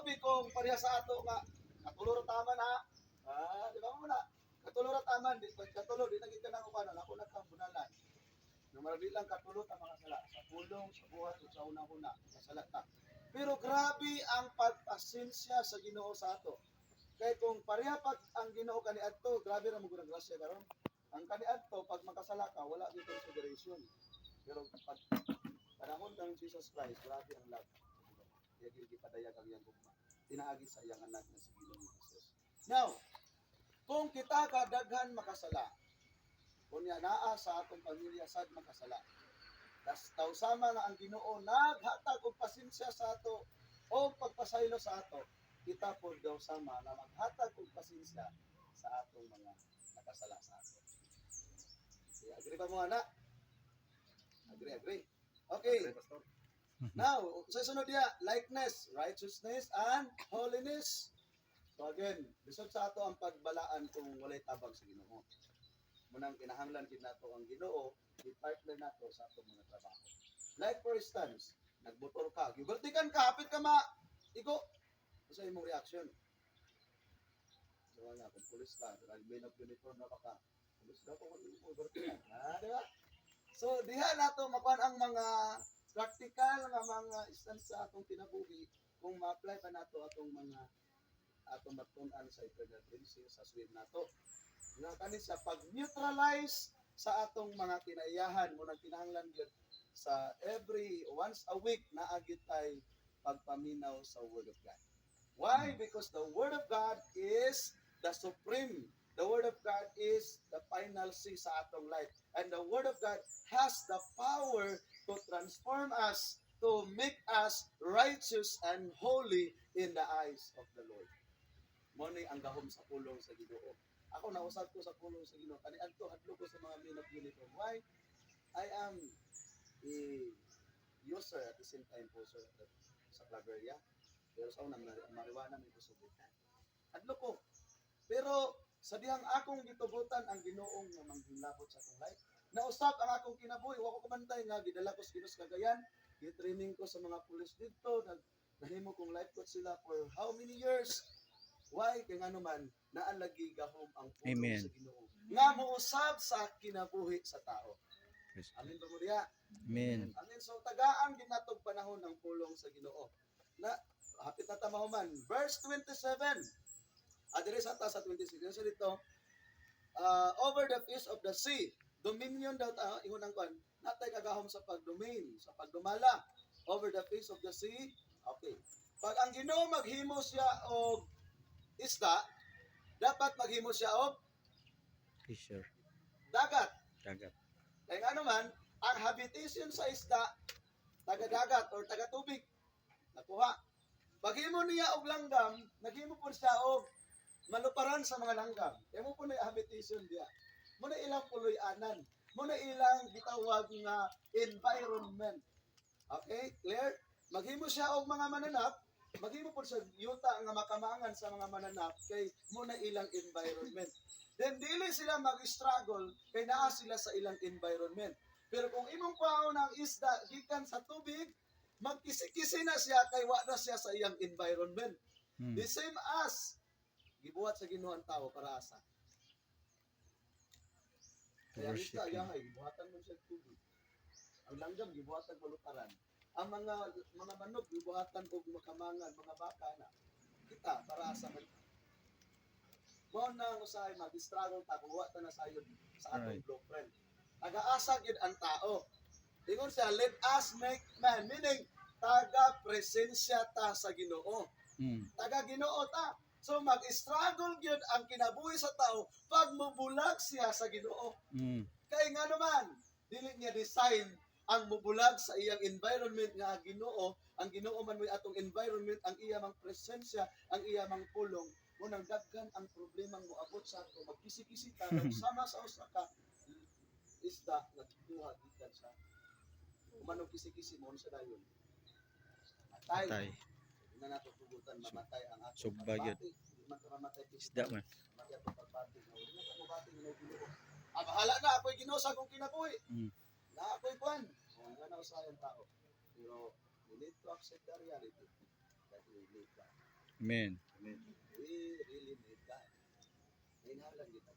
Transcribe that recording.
Grabe kung pareha sa ato nga katulo ra taman ha. Ah, di ba mo na? Katulo ra taman, di pag katulo di na gid ka nang ubanan, ako na kang bunalan. Nga di lang katulo ta mga sala sa pulong, sa buhat ug sa una-una, kasala ta. Pero grabe ang pagpasensya sa Ginoo sa ato. Kay kung pareha pag ang Ginoo kaniadto, grabe ra mo gud ang grasya karon. Ang kaniadto, pag makasala ka, wala gyud consideration. Pero pag panahon ng Jesus Christ, grabe ang love. Kaya gyud gipadayag ang iyang gugma pinaagi sa iyang anak na si Ginoong Jesus. Now, kung kita kadaghan makasala, kunya naa sa atong pamilya sad makasala, das taw sama nga ang Ginoo naghatag og pasensya sa ato o pagpasaylo sa ato, kita pod daw sama na maghatag og pasensya sa atong mga nakasala sa ato. Okay, agree ba mo ana? Agree, agree. Okay. Now, sa sunod niya, likeness, righteousness, and holiness. So again, lisod sa ato ang pagbalaan kung walay tabang sa Ginoo. Munang kinahanglan gid nato ang Ginoo, i-partner nato sa atong mga trabaho. Like for instance, nagmotor ka, gibertikan ka, hapit ka ma igo. Unsa imong reaction? So wala, kung pulis ka, nag of uniform na ka, pulis daw ko kung imo. Ah, di ba? So diha nato makuan ang mga practical nga mga instance sa atong kinabuhi kung ma-apply pa nato atong mga atong matun-an sa eternal cleansing sa swim nato. Nga kani sa pag-neutralize sa atong mga kinaiyahan mo nang kinahanglan gyud sa every once a week naa gyud tay pagpaminaw sa Word of God. Why? Because the Word of God is the supreme. The Word of God is the final say sa atong life. And the Word of God has the power to transform us, to make us righteous and holy in the eyes of the Lord. Mo ni ang gahom sa pulong sa Ginoo. Ako, nausab ko sa pulong sa Ginoo. Kani adto hadlok ko sa mga men of uniform. Why? I am a user at the same time po, sir, sa Claveria. Pero sa una, marijuana may kusubukan. Hadlok ko. Pero sa dihang akong gitugutan ang Ginoong nga manghilabot sa akong life, nausab ang akong kinabuhi. Wa ko kabantay nga gidala ko sa Ginoo sa Cagayan. Gi-training ko sa mga pulis dito. Nahimo kong life coach sila for how many years? Why? Kay ngano man, naa lagi gahom ang pulong Amen. sa Ginoo nga mousab sa kinabuhi sa tao. Yes. Amen ba mo diha? Amen. Amen. So tagaan gid natog panahon ng pulong sa Ginoo. Na hapit na ta mahuman. Verse 27. Ah, diri sa ta sa 26. So dito, over the fish of the sea. Dominion daw ta ingon ang kwan. Natay kagahom sa pagdomain, sa pagdumala over the fish of the sea. Okay. Pag ang Ginoo maghimo siya og isda, dapat maghimo siya og Fisher. Dagat. Dagat. Kaya nga naman, ang habitation sa isda, taga-dagat or taga-tubig. Nakuha. Paghimo niya og langgam, naghimo po siya og maluparan sa mga langgam. Kaya mo po na habitation diya. Mo na ilang puloy-anan. Mo na ilang gitawag nga environment. Okay? Clear? Maghimo siya og mga mananap, maghimo po siya yuta nga makamangan sa mga mananap kay mo na ilang environment. Then dili sila mag-struggle kay naa sila sa ilang environment. Pero kung imong kuhaon ang isda gikan sa tubig, magkisi-kisi na siya kay wa na siya sa iyang environment. The same as gibuhat sa Ginoo ang tao para asa? Kaya ang Worship isda Him. ay gibuhatan mo siya og tubig. Ang langgam gibuhatan maluparan. Ang mga manok gibuhatan og makamangan, mga baka na. Kita para asa man? Mao na ang usahay mag-struggle ta kung wa ta na sayon sa atong blueprint. Tagaasa gyud ang tao. Ingon siya, "Let us make man," meaning taga presensya ta sa Ginoo. Taga Ginoo ta. So mag-struggle gyud ang kinabuhi sa tao pag mubulag siya sa Ginoo. Kay nga naman, dili niya design ang mubulag sa iyang environment nga ang Ginoo, ang Ginoo man mo'y atong environment, ang iya mang presensya, ang iya mang pulong, mo nang daghan ang problemang moabot sa ato, magkisi-kisi ta sama sa usa ka isda nga gikuha gikan sa kumanog kisi-kisi mo sa dayon. Matay. Patay. Di na nato tugutan mamatay ang atong Sugba gyud. pagbati. Di man ta mamatay Isda man. Mamatay atong pagbati. Nga wala na ta mobati nga Ginoo. Ah, bahala na ako'y Ginoo sa akong kinabuhi. Na ako'y kwan. O, nga na usahay ang tao. Pero we need to accept the reality that we need God. Amen. We really need God. Kinahanglan kita.